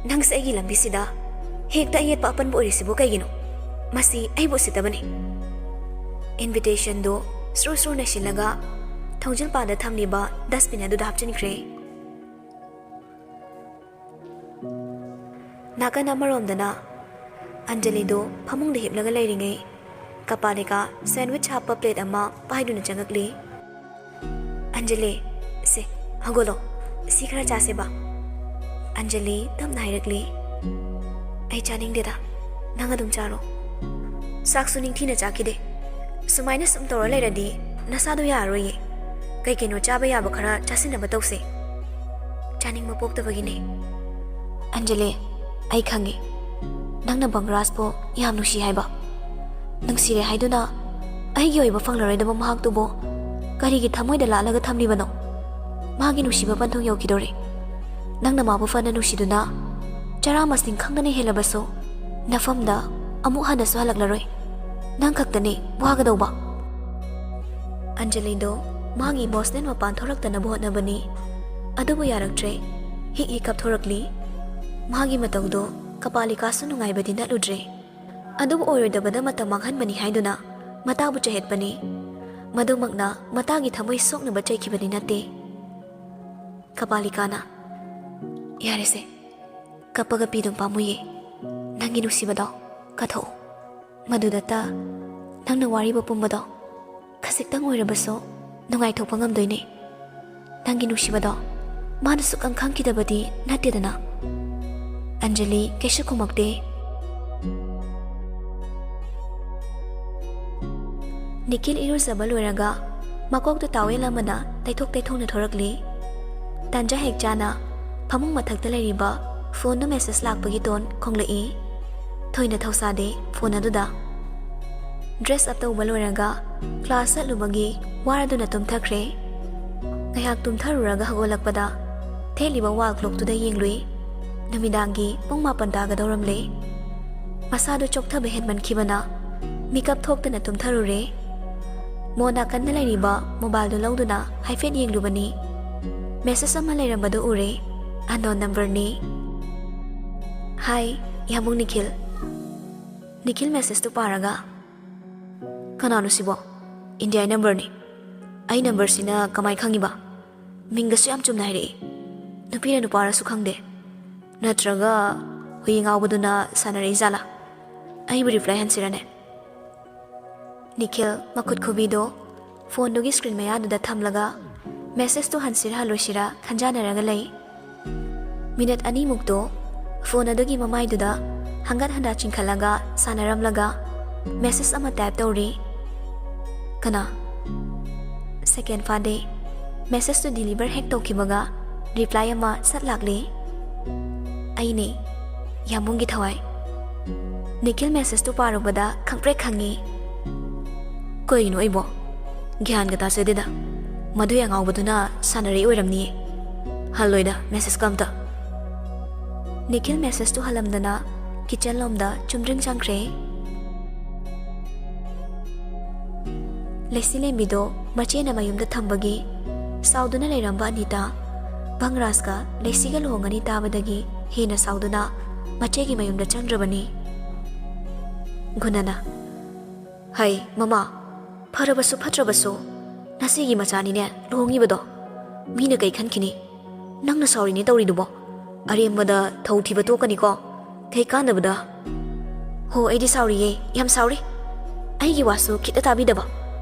ꯅꯪꯁꯦ ꯑꯩꯒꯤ ꯂꯝꯕꯤꯁꯤꯗ ꯍꯦꯛꯇ ꯑꯌꯦꯠꯄ ꯑꯄꯟꯕ ꯑꯣꯏꯔꯤꯁꯤꯕꯨ ꯀꯩꯒꯤꯅꯣ? ꯃꯁꯤ ꯑꯩꯕꯨ ꯎꯁꯤꯠꯇꯕꯅꯤ꯫" ꯏꯟꯚꯤꯇꯦꯁꯟꯗꯨ ꯁ꯭ꯔꯨ ꯁ꯭ꯔꯨ ꯅꯩꯁꯤꯜꯂꯒ ꯊꯣꯡꯖꯤꯜ ꯄꯥꯗ ꯊꯝꯂꯤꯕ ꯗꯁꯕꯤꯟ ꯑꯗꯨꯗ ꯍꯥꯞꯆꯤꯟꯈ꯭ꯔꯦ꯫ ꯅꯥꯀꯟ ꯑꯃꯔꯣꯝꯗꯅ ꯑꯟꯖꯂꯤꯗꯨ ꯐꯃꯨꯡꯗ ꯍꯤꯞꯂꯒ ꯂꯩꯔꯤꯉꯩ, ꯀꯄꯥꯂꯤꯀꯥ ꯁꯦꯟꯋꯤꯆ ꯍꯥꯞꯄ ꯄ꯭ꯂꯦꯠ ꯑꯃ ꯄꯥꯏꯗꯨꯅ ꯆꯪꯉꯛꯂꯤ꯫ "ꯑꯟꯖꯂꯤ, ꯁꯦ, ꯍꯧꯒꯠꯂꯣ, ꯁꯤ ꯈꯔ ꯆꯥꯁꯦꯕ꯫" ꯑꯟꯖꯂꯤ ꯇꯞꯅ ꯍꯥꯏꯔꯛꯂꯤ, "ꯑꯩ ꯆꯥꯅꯤꯡꯗꯦꯗ, ꯅꯪ ꯑꯗꯨꯝ ꯆꯥꯔꯣ꯫" "ꯆꯥꯛꯁꯨ ꯅꯤꯡꯊꯤꯅ ꯆꯥꯈꯤꯗꯦ꯫ ꯁꯨꯃꯥꯏꯅ ꯁꯨꯝ ꯇꯧꯔ ꯂꯩꯔꯗꯤ ꯅꯁꯥꯗꯣ ꯌꯥꯔꯔꯣꯏꯌꯦ꯫ ꯀꯩ ꯀꯩꯅꯣ ꯆꯥꯕ ꯌꯥꯕ ꯈꯔ ꯆꯥꯁꯤꯟꯅꯕ ꯇꯧꯁꯦ꯫" "ꯆꯥꯅꯤꯡꯕ ꯄꯣꯛꯇꯕꯒꯤꯅꯦ꯫" "ꯑꯟꯖꯂꯤ, ꯑꯩ ꯈꯪꯉꯤ, ꯅꯪꯅ ꯕꯪꯒ꯭ꯔꯥꯖꯄꯨ ꯌꯥꯝ ꯅꯨꯡꯁꯤ ꯍꯥꯏꯕ꯫ ꯅꯨꯡꯁꯤꯔꯦ ꯍꯥꯏꯗꯨꯅ ꯑꯩꯒꯤ ꯑꯣꯏꯕ ꯐꯪꯂꯔꯣꯏꯗꯕ ꯃꯍꯥꯛꯇꯨꯕꯨ ꯀꯔꯤꯒꯤ ꯊꯃꯣꯏꯗ ꯂꯥꯠꯂꯒ ꯊꯝꯂꯤꯕꯅꯣ? ꯃꯥꯒꯤ ꯅꯨꯡꯁꯤꯕ ꯄꯟꯊꯨꯡ ꯌꯧꯈꯤꯗꯣꯔꯦ꯫ ꯅꯪꯅ ꯃꯥꯕꯨ ꯐꯅ ꯅꯨꯡꯁꯤꯗꯨꯅ ꯆꯔꯥ ꯃꯁꯤꯡ ꯈꯪꯗꯅ ꯍꯦꯜꯂꯕꯁꯨ, ꯅꯐꯝꯗ ꯑꯃꯨꯛ ꯍꯟꯅꯁꯨ ꯍꯜꯂꯛꯂꯔꯣꯏ꯫ ꯅꯪ ꯈꯛꯇꯅꯤ ꯋꯥꯒꯗꯧꯕ꯫" ꯑꯟꯖꯂꯤꯗꯣ ꯃꯥꯒꯤ ꯏꯃꯣꯁꯅꯦꯜ ꯃꯄꯥꯟ ꯊꯣꯛꯂꯛꯇꯅꯕ ꯍꯣꯠꯅꯕꯅꯤ꯫ ꯑꯗꯨꯕꯨ ꯌꯥꯔꯛꯇ꯭ꯔꯦ꯫ ꯍꯤꯛ ꯍꯤꯛ ꯀꯞꯊꯣꯔꯛꯂꯤ꯫ ꯃꯍꯥꯛꯀꯤ ꯃꯇꯧꯗꯣ ꯀꯄꯥꯂꯤꯀꯥꯁꯨ ꯅꯨꯡꯉꯥꯏꯕꯗꯤ ꯅꯠꯂꯨꯗ꯭ꯔꯦ꯫ ꯑꯗꯨꯕꯨ ꯑꯣꯏꯔꯣꯏꯗꯕꯗ ꯃꯇꯝ ꯃꯥꯡꯍꯟꯕꯅꯤ ꯍꯥꯏꯗꯨꯅ ꯃꯇꯥꯕꯨ ꯆꯩꯍꯠꯄꯅꯤ꯫ ꯃꯗꯨꯃꯛꯅ ꯃꯇꯥꯒꯤ ꯊꯃꯣꯏ ꯁꯣꯛꯅꯕ ꯆꯩꯈꯤꯕꯗꯤ ꯅꯠꯇꯦ꯫ ꯀꯄꯥꯂꯤꯀꯥꯅ, "ꯌꯥꯔꯦꯁꯦ, ꯀꯞꯄꯒ ꯄꯤꯗꯨꯝ ꯄꯥꯝꯃꯨꯏꯌꯦ꯫ ꯅꯪꯒꯤ ꯅꯨꯡꯁꯤꯕꯗꯣ ꯀꯠꯊꯣꯛꯎ꯫ ꯃꯗꯨꯗꯇ ꯅꯪꯅ ꯋꯥꯔꯤꯕ ꯄꯨꯝꯕꯗꯣ ꯈꯖꯤꯛꯇꯪ ꯑꯣꯏꯔꯕꯁꯨ ꯅꯨꯡꯉꯥꯏꯊꯣꯛꯄ ꯉꯝꯗꯣꯏꯅꯦ꯫ ꯅꯪꯒꯤ ꯅꯨꯡꯁꯤꯕꯗꯣ ꯃꯥꯅ ꯁꯨꯛꯈꯪ ꯈꯪꯈꯤꯗꯕꯗꯤ ꯅꯠꯇꯦꯗꯅ?" ꯑꯟꯖꯂꯤ ꯀꯩꯁꯨ ꯈꯨꯝꯃꯛꯇꯦ꯫ ꯅꯤꯈꯤꯜ ꯏꯔꯨꯖꯕ ꯂꯣꯏꯔꯒ ꯃꯀꯣꯛꯇ ꯇꯥꯋꯦꯜ ꯑꯃꯅ ꯇꯩꯊꯣꯛ ꯇꯩꯊꯣꯛꯅ ꯊꯣꯔꯛꯂꯤ꯫ ꯇꯥꯟꯖꯥ ꯍꯦꯛ ꯆꯥꯅ ꯐꯃꯨꯡ ꯃꯊꯛꯇ ꯂꯩꯔꯤꯕ ꯐꯣꯟꯗꯨ ꯃꯦꯁꯦꯖ ꯂꯥꯛꯄꯒꯤ ꯇꯣꯟ ꯈꯣꯡꯂꯛꯏ꯫ ꯊꯣꯏꯅ ꯊꯧꯁꯥꯗꯦ ꯐꯣꯟ ꯑꯗꯨꯗ꯫ ꯗ꯭ꯔꯦꯁ ꯑꯞ ꯇꯧꯕ ꯂꯣꯏꯔꯒ ꯀ꯭ꯂꯥꯁ ꯆꯠꯂꯨꯕꯒꯤ ꯋꯥꯔꯗꯨꯅ ꯇꯨꯝꯊꯈ꯭ꯔꯦ꯫ ꯉꯥꯏꯍꯥꯛ ꯇꯨꯝꯊꯔꯨꯔꯒ ꯍꯧꯒꯠꯂꯛꯄꯗ ꯊꯦꯠꯂꯤꯕ ꯋꯥꯜ ꯀ꯭ꯂꯣꯛꯇꯨꯗ ꯌꯦꯡꯂꯨꯏ꯫ ꯅꯨꯃꯤꯗꯥꯡꯒꯤ ꯄꯨꯡ ꯃꯥꯄꯟ ꯇꯥꯒꯗꯧꯔꯝꯂꯦ꯫ ꯃꯁꯥꯗꯨ ꯆꯣꯛꯊꯕ ꯍꯦꯟꯃꯟꯈꯤꯕꯅ ꯃꯤꯀꯞ ꯊꯣꯛꯇꯅ ꯇꯨꯝꯊꯔꯨꯔꯦ꯫ ꯃꯣ ꯅꯥꯀꯟꯗ ꯂꯩꯔꯤꯕ ꯃꯣꯕꯥꯏꯜꯗꯨ ꯂꯧꯗꯨꯅ ꯍꯥꯏꯐꯦꯠ ꯌꯦꯡꯂꯨꯕꯅꯤ꯫ ꯃꯦꯁꯦꯖ ꯑꯃ ꯂꯩꯔꯝꯕꯗꯨ ꯎꯔꯦ꯫ ꯑꯟꯅꯣꯟ ꯅꯝꯕꯔꯅꯤ꯫ "ꯍꯥꯏ, ꯌꯥꯝꯕꯨꯡ ꯅꯤꯈꯤꯜ꯫" ꯅꯤꯈꯤꯜ ꯃꯦꯁꯦꯖꯇꯨ ꯄꯥꯔꯒ, "ꯀꯅꯥꯅꯣ ꯁꯤꯕꯣ? ꯏꯟꯗꯤꯌꯥ ꯅꯝꯕꯔꯅꯤ꯫ ꯑꯩ ꯅꯝꯕꯔꯁꯤꯅ ꯀꯃꯥꯏ ꯈꯪꯉꯤꯕ? ꯃꯤꯡꯒꯁꯨ ꯌꯥꯝ ꯆꯨꯝꯅ ꯍꯥꯏꯔꯛꯏ꯫ ꯅꯨꯄꯤꯔ ꯅꯨꯄꯥꯔꯁꯨ ꯈꯪꯗꯦ꯫ ꯅꯠꯇ꯭ꯔꯒ ꯍꯨꯏ ꯉꯥꯎꯕꯗꯨꯅ ꯁꯥꯟꯅꯔꯛꯏ ꯖꯥꯠꯂꯥ? ꯑꯩꯕꯨ ꯔꯤꯄ꯭ꯂꯥꯏ ꯍꯟꯁꯤꯔꯅꯦ?" ꯅꯤꯈꯤꯜ ꯃꯈꯨꯠ ꯈꯨꯕꯤꯗꯨ ꯐꯣꯟꯗꯨꯒꯤ ꯁ꯭ꯀ꯭ꯔꯤꯟ ꯃꯌꯥꯗꯨꯗ ꯊꯝꯂꯒ ꯃꯦꯁꯦꯖꯇꯨ ꯍꯟꯁꯤꯔ ꯍꯜꯂꯣꯏꯁꯤꯔ ꯈꯟꯖꯥꯟꯅꯔꯒ ꯂꯩ꯫ ꯃꯤꯅꯠ ꯑꯅꯤꯃꯨꯛꯇꯣ ꯐꯣꯟ ꯑꯗꯨꯒꯤ ꯃꯃꯥꯏꯗꯨꯗ ꯍꯪꯒꯠ ꯍꯟꯗ ꯆꯤꯡꯈꯠꯂꯒ ꯁꯥꯟꯅꯔꯝꯂꯒ ꯃꯦꯁꯦꯖ ꯑꯃ ꯇꯥꯏꯞ ꯇꯧꯔꯤ꯫ "ꯀꯅꯥ?" ꯁꯦꯀꯦꯟ ꯐꯥꯗꯦ꯫ ꯃꯦꯁꯦꯖꯇꯨ ꯗꯤꯂꯤꯚꯔ ꯍꯦꯛ ꯇꯧꯈꯤꯕꯒ ꯔꯤꯄ꯭ꯂꯥꯏ ꯑꯃ ꯁꯠ ꯂꯥꯛꯂꯦ꯫ "ꯑꯩꯅꯦ, ꯌꯥꯝꯕꯨꯡꯒꯤ ꯊꯋꯥꯏ꯫" ꯅꯤꯈꯤꯜ ꯃꯦꯁꯦꯖꯇꯨ ꯄꯥꯔꯨꯕꯗ ꯈꯪꯄ꯭ꯔꯦꯛ ꯈꯪꯉꯤ꯫ "ꯀꯩꯅꯣ ꯑꯩꯕꯣ? ꯒ꯭ꯌꯥꯟꯒ ꯇꯥꯖꯗꯦꯗ꯫ ꯃꯗꯨꯏ ꯑꯉꯥꯎꯕꯗꯨꯅ ꯁꯥꯟꯅꯔꯛꯏ ꯑꯣꯏꯔꯝꯅꯤꯌꯦ꯫ ꯍꯜꯂꯣꯏꯗ ꯃꯦꯁꯦꯖꯀ ꯑꯝꯇ꯫" ꯅꯤꯈꯤꯜ ꯃꯦꯁꯦꯖꯇꯨ ꯍꯜꯂꯝꯗꯅ ꯀꯤꯆꯟ ꯂꯣꯝꯗ ꯆꯨꯝꯗ꯭ꯔꯤꯡ ꯆꯪꯈ꯭ꯔꯦ꯫ ꯂꯩꯁꯤꯂꯦꯝꯕꯤꯗꯣ ꯃꯆꯦꯅ ꯃꯌꯨꯝꯗ ꯊꯝꯕꯒꯤ ꯁꯥꯎꯗꯨꯅ ꯂꯩꯔꯝꯕ ꯑꯅꯤꯇꯥ ꯕꯪꯔꯥꯖꯀ ꯂꯩꯁꯤꯒ ꯂꯨꯍꯣꯡꯒꯅꯤ ꯇꯥꯕꯗꯒꯤ ꯍꯦꯟꯅ ꯁꯥꯎꯗꯨꯅ ꯃꯆꯦꯒꯤ ꯃꯌꯨꯝꯗ ꯆꯪꯈ꯭ꯔꯕꯅꯤ꯫ ꯒꯨꯅꯅ, "ꯍꯩ, ꯃꯃꯥ, ꯐꯔꯕꯁꯨ ꯐꯠꯇ꯭ꯔꯕꯁꯨ ꯅꯆꯦꯒꯤ ꯃꯆꯥꯅꯤꯅꯦ ꯂꯨꯍꯣꯡꯉꯤꯕꯗꯣ꯫ ꯃꯤꯅ ꯀꯩ ꯈꯟꯈꯤꯅꯤ? ꯅꯪꯅ ꯁꯥꯎꯔꯤꯅꯦ ꯇꯧꯔꯤꯗꯨꯕꯣ꯫ ꯑꯔꯦꯝꯕꯗ ꯊꯧ ꯊꯤꯕ ꯇꯣꯛꯀꯅꯤꯀꯣ꯫ ꯀꯩ ꯀꯥꯟꯅꯕꯗ?" "ꯍꯣ, ꯑꯩꯗꯤ ꯁꯥꯎꯔꯤꯌꯦ, ꯌꯥꯝ ꯁꯥꯎꯔꯤ꯫ ꯑꯩꯒꯤ ꯋꯥꯁꯨ ꯈꯤꯠꯇ ꯇꯥꯕꯤꯗꯕ꯫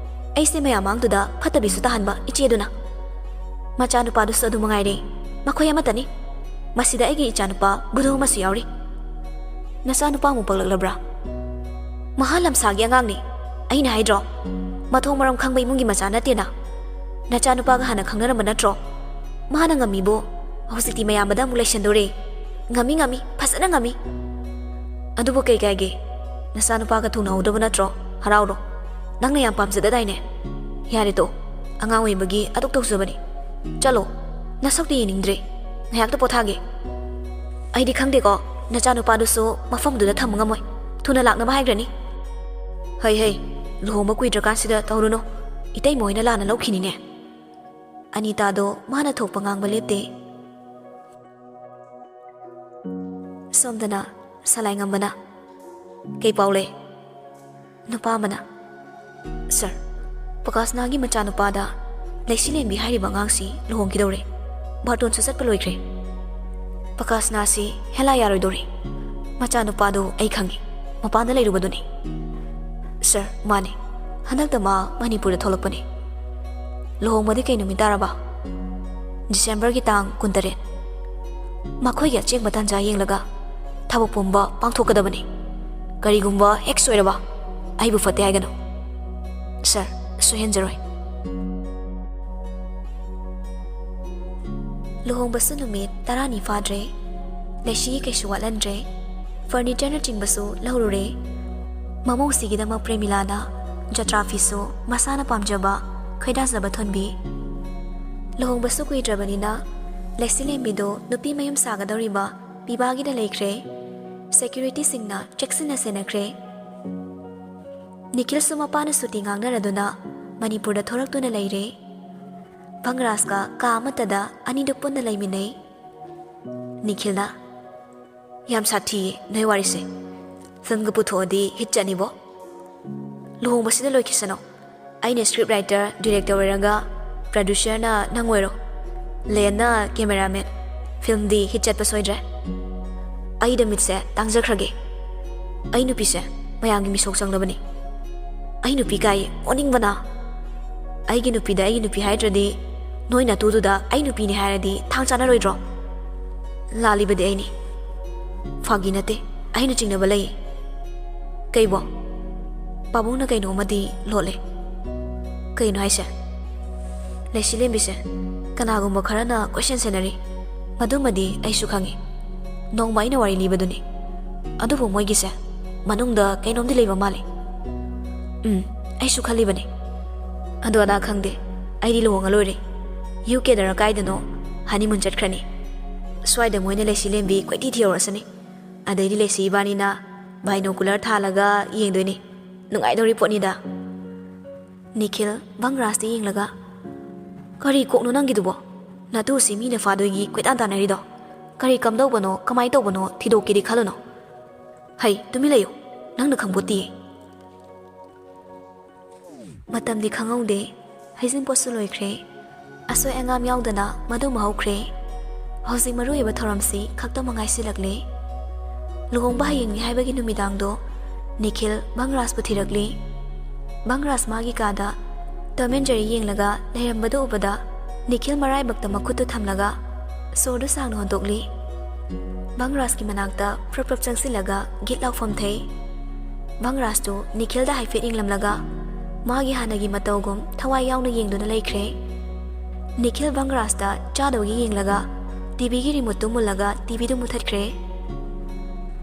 ꯑꯩꯁꯦ ꯃꯌꯥꯝ ꯃꯥꯡꯗꯨꯗ ꯐꯠꯇꯕꯤꯁꯨ ꯇꯥꯍꯟꯕ ꯏꯆꯦꯗꯨꯅ꯫ ꯃꯆꯥꯅꯨꯄꯥꯗꯨꯁꯨ ꯑꯗꯨ ꯃꯉꯥꯏꯔꯦ, ꯃꯈꯣꯏ ꯑꯃꯠꯇꯅꯤ꯫ ꯃꯁꯤꯗ ꯑꯩꯒꯤ ꯏꯆꯥꯅꯨꯄꯥ ꯒꯨꯗꯨ ꯑꯃꯁꯨ ꯌꯥꯎꯔꯤ꯫" "ꯅꯆꯥꯅꯨꯄꯥ ꯑꯃꯨꯛ ꯄꯛꯂꯛꯂꯕ꯭ꯔꯥ?" "ꯃꯍꯥ ꯂꯝꯁꯥꯒꯤ ꯑꯉꯥꯡꯅꯤ꯫ ꯑꯩꯅ ꯍꯥꯏꯗ꯭ꯔꯣ, ꯃꯊꯣꯡ ꯃꯔꯝ ꯈꯪꯕ ꯏꯃꯨꯡꯒꯤ ꯃꯆꯥ ꯅꯠꯇꯦꯅ꯫ ꯅꯆꯥꯅꯨꯄꯥꯒ ꯍꯥꯟꯅ ꯈꯪꯅꯔꯝꯕ ꯅꯠꯇ꯭ꯔꯣ? ꯃꯥꯅ ꯉꯝꯃꯤꯕꯨ ꯍꯧꯖꯤꯛꯇꯤ ꯃꯌꯥꯝꯕꯗ ꯑꯃꯨꯛ ꯂꯩꯁꯟꯗꯣꯔꯦ꯫ ꯉꯝꯃꯤ, ꯉꯝꯃꯤ, ꯐꯖꯅ ꯉꯝꯃꯤ꯫" "ꯑꯗꯨꯕꯨ ꯀꯩ ꯀꯥꯏꯒꯦ? ꯅꯆꯥꯅꯨꯄꯥꯒ ꯊꯨꯡꯅꯍꯧꯗꯕ ꯅꯠꯇ꯭ꯔꯣ? ꯍꯔꯥꯎꯔꯣ꯫ ꯅꯪꯅ ꯌꯥꯝ ꯄꯥꯝꯖꯗꯗꯥꯏꯅꯦ? ꯌꯥꯔꯦ ꯇꯣ, ꯑꯉꯥꯡ ꯑꯣꯏꯕꯒꯤ ꯑꯗꯨꯛ ꯇꯧꯖꯕꯅꯤ꯫ ꯆꯠꯂꯣ, ꯅꯁꯛꯇꯤ ꯌꯦꯡꯅꯤꯡꯗ꯭ꯔꯦ꯫ ꯉꯥꯏꯍꯥꯛꯇ ꯄꯣꯊꯥꯒꯦ꯫" "ꯑꯩꯗꯤ ꯈꯪꯗꯦꯀꯣ, ꯅꯆꯥꯅꯨꯄꯥꯗꯨꯁꯨ ꯃꯐꯝꯗꯨꯗ ꯊꯝꯕ ꯉꯝꯃꯣꯏ꯫ ꯊꯨꯅ ꯂꯥꯛꯅꯕ ꯍꯥꯏꯈ꯭ꯔꯅꯤ꯫" "ꯍꯩ ꯍꯩ, ꯂꯨꯍꯣꯡꯕ ꯀꯨꯏꯗ꯭ꯔꯀꯥꯟꯁꯤꯗ ꯇꯧꯔꯨꯅꯨ꯫ ꯏꯇꯩꯃ ꯍꯣꯏꯅ ꯂꯥꯟꯅ ꯂꯧꯈꯤꯅꯤꯅꯦ꯫" ꯑꯅꯤꯇꯥꯗꯣ ꯃꯥꯅ ꯊꯣꯛꯄ ꯉꯥꯡꯕ ꯂꯦꯞꯇꯦ꯫ ꯁꯣꯝꯗꯅ ꯁꯂꯥꯏꯉꯝꯕꯅ, "ꯀꯩ ꯄꯥꯎ ꯂꯩ?" ꯅꯨꯄꯥ ꯑꯃꯅ, "ꯁꯥꯔ, ꯄ꯭ꯔꯀꯥꯁꯅꯥꯒꯤ ꯃꯆꯥꯅꯨꯄꯥꯗ ꯂꯩꯁꯤꯂꯦꯟꯕꯤ ꯍꯥꯏꯔꯤꯕ ꯑꯉꯥꯡꯁꯤ ꯂꯨꯍꯣꯡꯈꯤꯗꯧꯔꯦ꯫ ꯕꯥꯔꯇꯣꯟꯁꯨ ꯆꯠꯄ ꯂꯣꯏꯈ꯭ꯔꯦ꯫ ꯄ꯭ꯔꯀꯥꯁꯅꯥꯁꯤ ꯍꯦꯂꯥ ꯌꯥꯔꯣꯏꯗꯧꯔꯤ꯫ ꯃꯆꯥꯅꯨꯄꯥꯗꯨ ꯑꯩ ꯈꯪꯉꯤ, ꯃꯄꯥꯟꯗ ꯂꯩꯔꯨꯕꯗꯨꯅꯤ꯫" "ꯁꯥꯔ, ꯃꯥꯅꯤ꯫ ꯍꯟꯗꯛꯇ ꯃꯥ ꯃꯅꯤꯄꯨꯔꯗ ꯊꯣꯛꯂꯛꯄꯅꯤ꯫" "ꯂꯨꯍꯣꯡꯕꯗꯤ ꯀꯩ ꯅꯨꯃꯤꯠ ꯇꯥꯔꯕ?" "ꯗꯤꯁꯦꯝꯕꯔꯒꯤ ꯇꯥꯡ ꯀꯨꯟꯇꯔꯦꯠ꯫ ꯃꯈꯣꯏꯒꯤ ꯑꯆꯦꯡꯕ ꯇꯥꯟꯖꯥ ꯌꯦꯡꯂꯒ ꯊꯕꯛ ꯄꯨꯝꯕ ꯄꯥꯡꯊꯣꯛꯀꯗꯕꯅꯤ꯫ ꯀꯔꯤꯒꯨꯝꯕ ꯍꯦꯛ ꯁꯣꯏꯔꯕ, ꯑꯩꯕꯨ ꯐꯠꯇꯦ ꯍꯥꯏꯒꯅꯨ꯫" "ꯁꯥꯔ, ꯁꯣꯏꯍꯟꯖꯔꯣꯏ꯫" ꯂꯨꯍꯣꯡꯕꯁꯨ ꯅꯨꯃꯤꯠ ꯇꯔꯥꯅꯤ ꯐꯥꯗ꯭ꯔꯦ꯫ ꯂꯩꯁꯤꯒꯤ ꯀꯩꯁꯨ ꯋꯥꯠꯍꯟꯗ꯭ꯔꯦ꯫ ꯐꯔꯅꯤꯆꯔꯅꯆꯤꯡꯕꯁꯨ ꯂꯧꯔꯨꯔꯦ꯫ ꯃꯃꯧꯁꯤꯒꯤꯗꯃꯛ ꯄ꯭ꯔꯦꯃꯤꯂꯥꯅ ꯖꯇ꯭ꯔꯥ ꯐꯤꯁꯨ ꯃꯁꯥꯅ ꯄꯥꯝꯖꯕ ꯈꯣꯏꯗꯥꯖꯕ ꯊꯣꯟꯕꯤ꯫ ꯂꯨꯍꯣꯡꯕꯁꯨ ꯀꯨꯏꯗ꯭ꯔꯕꯅꯤꯅ ꯂꯩꯁꯤꯂꯦꯝꯕꯤꯗꯣ ꯅꯨꯄꯤ ꯃꯌꯨꯝ ꯁꯥꯒꯗꯧꯔꯤꯕ ꯄꯤꯕꯥꯒꯤꯗ ꯂꯩꯈ꯭ꯔꯦ꯫ ꯁꯦꯀ꯭ꯌꯨꯔꯤꯇꯤꯁꯤꯡꯅ ꯆꯦꯛꯁꯤꯟꯅ ꯁꯦꯟꯅꯈ꯭ꯔꯦ꯫ ꯅꯤꯈꯤꯜꯁꯨ ꯃꯄꯥꯅ ꯁꯨꯇꯤ ꯉꯥꯡꯅꯔꯗꯨꯅ ꯃꯅꯤꯄꯨꯔꯗ ꯊꯣꯔꯛꯇꯨꯅ ꯂꯩꯔꯦ꯫ ꯚꯪꯔꯥꯖꯀ ꯀꯥ ꯑꯃꯠꯇꯗ ꯑꯅꯤꯗꯨ ꯄꯨꯟꯅ ꯂꯩꯃꯤꯟꯅꯩ꯫ ꯅꯤꯈꯤꯜꯅ, "ꯌꯥꯝ ꯁꯥꯊꯤꯌꯦ ꯅꯣꯏ ꯋꯥꯔꯤꯁꯦ꯫ ꯐꯤꯜꯝꯒ ꯄꯨꯊꯣꯛꯑꯗꯤ ꯍꯤꯠ ꯆꯠꯅꯤꯕꯣ꯫ ꯂꯨꯍꯣꯡꯕꯁꯤꯗ ꯂꯣꯏꯈꯤꯁꯅꯨ꯫ ꯑꯩꯅ ꯁ꯭ꯀ꯭ꯔꯤꯞ ꯔꯥꯏꯇꯔ, ꯗꯤꯔꯦꯛꯇꯔ ꯑꯣꯏꯔꯒ ꯄ꯭ꯔꯗ꯭ꯌꯨꯁꯔꯅ ꯅꯪ ꯑꯣꯏꯔꯣ꯫ ꯂꯦꯟꯅ ꯀꯦꯃꯦꯔꯥꯃꯦꯟ꯫ ꯐꯤꯜꯝꯗꯤ ꯍꯤꯠ ꯆꯠꯄ ꯁꯣꯏꯗ꯭ꯔꯦ꯫ ꯑꯩꯗ ꯃꯤꯠꯁꯦ ꯇꯥꯡꯖꯈ꯭ꯔꯒꯦ꯫ ꯑꯩ ꯅꯨꯄꯤꯁꯦ ꯃꯌꯥꯝꯒꯤ ꯃꯤꯁꯣꯛ ꯆꯪꯂꯕꯅꯤ꯫ ꯑꯩ ꯅꯨꯄꯤ ꯀꯥꯏ ꯑꯣꯅꯤꯡꯕꯅ꯫ ꯑꯩꯒꯤ ꯅꯨꯄꯤꯗ ꯑꯩꯒꯤ ꯅꯨꯄꯤ ꯍꯥꯏꯗ꯭ꯔꯗꯤ, ꯅꯣꯏ ꯅꯇꯨꯗꯨꯗ ꯑꯩ ꯅꯨꯄꯤꯅꯤ ꯍꯥꯏꯔꯗꯤ ꯊꯥꯡ ꯆꯥꯅꯔꯣꯏꯗ꯭ꯔꯣ? ꯂꯥꯜꯂꯤꯕꯗꯤ ꯑꯩꯅꯤ꯫ ꯐꯥꯒꯤ ꯅꯠꯇꯦ, ꯑꯩꯅ ꯆꯤꯡꯅꯕ ꯂꯩ꯫" "ꯀꯩꯕꯣ? ꯄꯥꯕꯨꯡꯅ ꯀꯩꯅꯣꯝꯃꯗꯤ ꯂꯣꯠꯂꯦ꯫" "ꯀꯩꯅꯣ ꯍꯥꯏꯁꯦ?" "ꯂꯩꯁꯤꯂꯦꯝꯕꯤꯁꯦ ꯀꯅꯥꯒꯨꯝꯕ ꯈꯔꯅ ꯀꯣꯏꯁꯦꯟ ꯁꯦꯟꯅꯔꯤ꯫ ꯃꯗꯨꯃꯗꯤ ꯑꯩꯁꯨ ꯈꯪꯉꯤ꯫ ꯅꯣꯡꯃ ꯑꯩꯅ ꯋꯥꯔꯤ ꯂꯤꯕꯗꯨꯅꯤ꯫ ꯑꯗꯨꯕꯨ ꯃꯣꯏꯒꯤꯁꯦ ꯃꯅꯨꯡꯗ ꯀꯩꯅꯣꯝꯗꯤ ꯂꯩꯕ ꯃꯥꯜꯂꯤ꯫" "ꯎꯝ, ꯑꯩꯁꯨ ꯈꯜꯂꯤꯕꯅꯤ꯫ ꯑꯗꯣ ꯑꯗꯥ ꯈꯪꯗꯦ, ꯑꯩꯗꯤ ꯂꯨꯍꯣꯡꯉ ꯂꯣꯏꯔꯦ꯫ ꯌꯨ ꯀꯦꯗꯔ ꯀꯥꯏꯗꯅꯣ ꯍꯅꯤꯃꯨꯟ ꯆꯠꯈ꯭ꯔꯅꯤ꯫ ꯁ꯭ꯋꯥꯏꯗ ꯃꯣꯏꯅ ꯂꯩꯁꯤꯂꯦꯝꯕꯤ ꯀꯣꯏꯊꯤ ꯊꯤꯍꯧꯔꯁꯅꯤ꯫ ꯑꯗꯩꯗꯤ ꯂꯩꯁꯤ ꯏꯕꯥꯅꯤꯅ ꯕꯥꯏꯅꯣꯀꯨꯂꯔ ꯊꯥꯜꯂꯒ ꯌꯦꯡꯗꯣꯏꯅꯤ꯫ ꯅꯨꯡꯉꯥꯏꯗꯧꯔꯤ ꯄꯣꯠꯅꯤꯗ꯫" ꯅꯤꯈꯤꯜ ꯚꯪꯔꯥꯖꯇ ꯌꯦꯡꯂꯒ, "ꯀꯔꯤ ꯀꯣꯛꯅꯣ ꯅꯪꯒꯤꯗꯨꯕꯣ? ꯅꯇꯨꯁꯤ ꯃꯤꯅ ꯐꯥꯗꯣꯏꯒꯤ ꯀꯣꯏꯇꯥꯟ ꯇꯥꯟꯅꯔꯤꯗꯣ? ꯀꯔꯤ ꯀꯝꯗꯧꯕꯅꯣ, ꯀꯃꯥꯏ ꯇꯧꯕꯅꯣ ꯊꯤꯗꯣꯛꯀꯦꯗꯤ ꯈꯜꯂꯨꯅꯨ꯫ ꯍꯩ, ꯇꯨꯃꯤꯟ ꯂꯩꯌꯨ꯫ ꯅꯪꯅ ꯈꯪꯄꯣꯠꯇꯤꯌꯦ꯫" ꯃꯇꯝꯗꯤ ꯈꯪꯍꯧꯗꯦ꯫ ꯍꯩꯖꯤꯡꯄꯣꯠꯁꯨ ꯂꯣꯏꯈ꯭ꯔꯦ꯫ ꯑꯁꯣꯏ ꯑꯉꯥꯝ ꯌꯥꯎꯗꯅ ꯃꯗꯨꯃ ꯍꯧꯈ꯭ꯔꯦ꯫ ꯍꯧꯖꯤꯛ ꯃꯔꯨꯑꯣꯏꯕ ꯊꯧꯔꯝꯁꯤ ꯈꯛꯇꯃꯛ ꯉꯥꯏꯁꯤꯜꯂꯛꯂꯦ꯫ ꯂꯨꯍꯣꯡꯕ ꯍꯌꯦꯡꯅꯤ ꯍꯥꯏꯕꯒꯤ ꯅꯨꯃꯤꯗꯥꯡꯗꯣ ꯅꯤꯈꯤꯜ ꯚꯪꯔꯥꯖꯄꯨ ꯊꯤꯔꯛꯂꯤ꯫ ꯚꯪꯔꯥꯖ ꯃꯥꯒꯤ ꯀꯥꯗ ꯇꯣꯝ ꯑꯦꯟ ꯖꯦꯔꯤ ꯌꯦꯡꯂꯒ ꯂꯩꯔꯝꯕꯗꯨ ꯎꯕꯗ ꯅꯤꯈꯤꯜ ꯃꯔꯥꯏꯕꯛꯇ ꯃꯈꯨꯠꯇꯨ ꯊꯝꯂꯒ ꯁꯣꯔꯗꯨ ꯁꯥꯡꯅ ꯍꯣꯟꯗꯣꯛꯂꯤ꯫ ꯚꯪꯔꯥꯖꯀꯤ ꯃꯅꯥꯛꯇ ꯄ꯭ꯔꯞ ꯄ꯭ꯔꯞ ꯆꯪꯁꯤꯜꯂꯒ ꯒꯤꯠ ꯂꯥꯎ ꯐꯝꯊꯩ꯫ ꯚꯪꯔꯥꯖꯇꯨ ꯅꯤꯈꯤꯜꯗ ꯍꯥꯏꯐꯦꯠ ꯌꯦꯡꯂꯝꯂꯒ ꯃꯥꯒꯤ ꯍꯥꯟꯅꯒꯤ ꯃꯇꯧꯒꯨꯝ ꯊꯋꯥꯏ ꯌꯥꯎꯅ ꯌꯦꯡꯗꯨꯅ ꯂꯩꯈ꯭ꯔꯦ꯫ ꯅꯤꯈꯤꯜ ꯚꯪꯔꯥꯖꯇ ꯆꯥꯗꯧꯒꯤ ꯌꯦꯡꯂꯒ ꯇꯤꯚꯤꯒꯤ ꯔꯤꯃꯣꯠꯇꯨ ꯃꯨꯜꯂꯒ ꯇꯤꯚꯤꯗꯨ ꯃꯨꯊꯠꯈ꯭ꯔꯦ꯫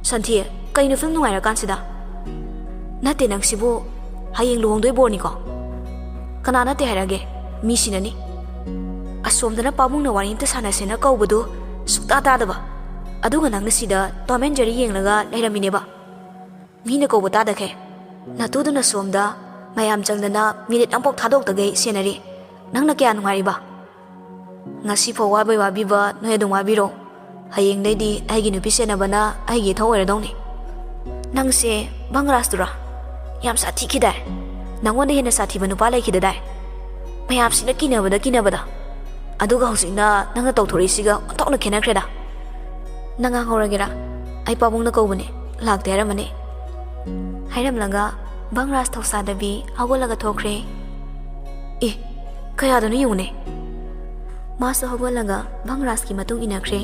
"ꯁꯟꯊꯤ, ꯀꯩꯅꯣ ꯐꯤꯜꯝ ꯅꯨꯡꯉꯥꯏꯔꯀꯥꯟꯁꯤꯗ?" "ꯅꯠꯇꯦ, ꯅꯪꯁꯤꯕꯨ ꯍꯌꯦꯡ ꯂꯨꯍꯣꯡꯗꯣꯏ ꯕꯣꯔꯅꯤꯀꯣ? ꯀꯅꯥ ꯅꯠꯇꯦ ꯍꯥꯏꯔꯒꯦ? ꯃꯤ ꯁꯤꯅꯅꯤ꯫ ꯑꯁꯣꯝꯗꯅ ꯄꯥꯕꯨꯡꯅ ꯋꯥꯔꯤ ꯑꯝꯇ ꯁꯥꯟꯅꯁꯦꯅ ꯀꯧꯕꯗꯨ ꯁꯨꯛꯇꯥ ꯇꯥꯗꯕ, ꯑꯗꯨꯒ ꯅꯪꯅ ꯁꯤꯗ ꯇꯣꯝ ꯑꯦꯟ ꯖꯦꯔꯤ ꯌꯦꯡꯂꯒ ꯂꯩꯔꯝꯃꯤꯅꯦꯕ꯫ ꯃꯤꯅ ꯀꯧꯕ ꯇꯥꯗꯈꯩ ꯅꯇꯨꯗꯨꯅ ꯁꯣꯝꯗ ꯃꯌꯥꯝ ꯆꯪꯗꯅ ꯃꯤꯅꯤꯠ ꯑꯃꯐꯥꯎ ꯊꯥꯗꯣꯛꯇꯈꯩ ꯁꯦꯟꯅꯔꯤ꯫ ꯅꯪꯅ ꯀꯌꯥ ꯅꯨꯡꯉꯥꯏꯔꯤꯕ?" ꯉꯁꯤꯐꯥꯎ ꯋꯥꯕꯩ ꯋꯥꯕꯤꯕ ꯅꯣꯏ ꯑꯗꯨꯝ ꯋꯥꯕꯤꯔꯣ꯫ ꯍꯌꯦꯡꯗꯩꯗꯤ ꯑꯩꯒꯤ ꯅꯨꯄꯤ ꯁꯦꯟꯅꯕꯅ ꯑꯩꯒꯤ ꯏꯊꯧ ꯑꯣꯏꯔꯗꯧꯅꯤ꯫ ꯅꯪꯁꯦ ꯚꯪꯔꯥꯖꯇꯨꯔꯥ? ꯌꯥꯝ ꯁꯥꯊꯤꯈꯤꯗꯥꯏ? ꯅꯪꯉꯣꯟꯗ ꯍꯦꯟꯅ ꯁꯥꯊꯤꯕ ꯅꯨꯄꯥ ꯂꯩꯈꯤꯗꯗꯥꯏ? ꯃꯌꯥꯝꯁꯤꯅ ꯀꯤꯅꯕꯗ ꯀꯤꯅꯕꯗ꯫ ꯑꯗꯨꯒ ꯍꯧꯖꯤꯛꯅ ꯅꯪꯅ ꯇꯧꯊꯣꯔꯛꯏꯁꯤꯒ ꯑꯣꯟꯊꯣꯛꯅ ꯈꯦꯠꯅꯈ꯭ꯔꯦꯗ꯫ ꯅꯪ ꯉꯥꯡꯍꯧꯔꯒꯦꯔꯥ? ꯑꯩ ꯄꯥꯕꯨꯡꯅ ꯀꯧꯕꯅꯦ, ꯂꯥꯛꯇꯦ ꯍꯥꯏꯔꯝꯃꯅꯤ꯫ ꯍꯥꯏꯔꯝꯂꯒ ꯚꯪꯔꯥꯖ ꯊꯧꯁꯥꯗꯕꯤ ꯍꯧꯒꯠꯂꯒ ꯊꯣꯛꯈ꯭ꯔꯦ꯫ ꯑꯦ, ꯀꯌꯥꯗꯅꯣ ꯌꯦꯡꯉꯨꯅꯦ꯫ ꯃꯥꯁꯨ ꯍꯧꯒꯠꯂꯒ ꯚꯪꯔꯥꯖꯀꯤ ꯃꯇꯨꯡ ꯏꯟꯅꯈ꯭ꯔꯦ꯫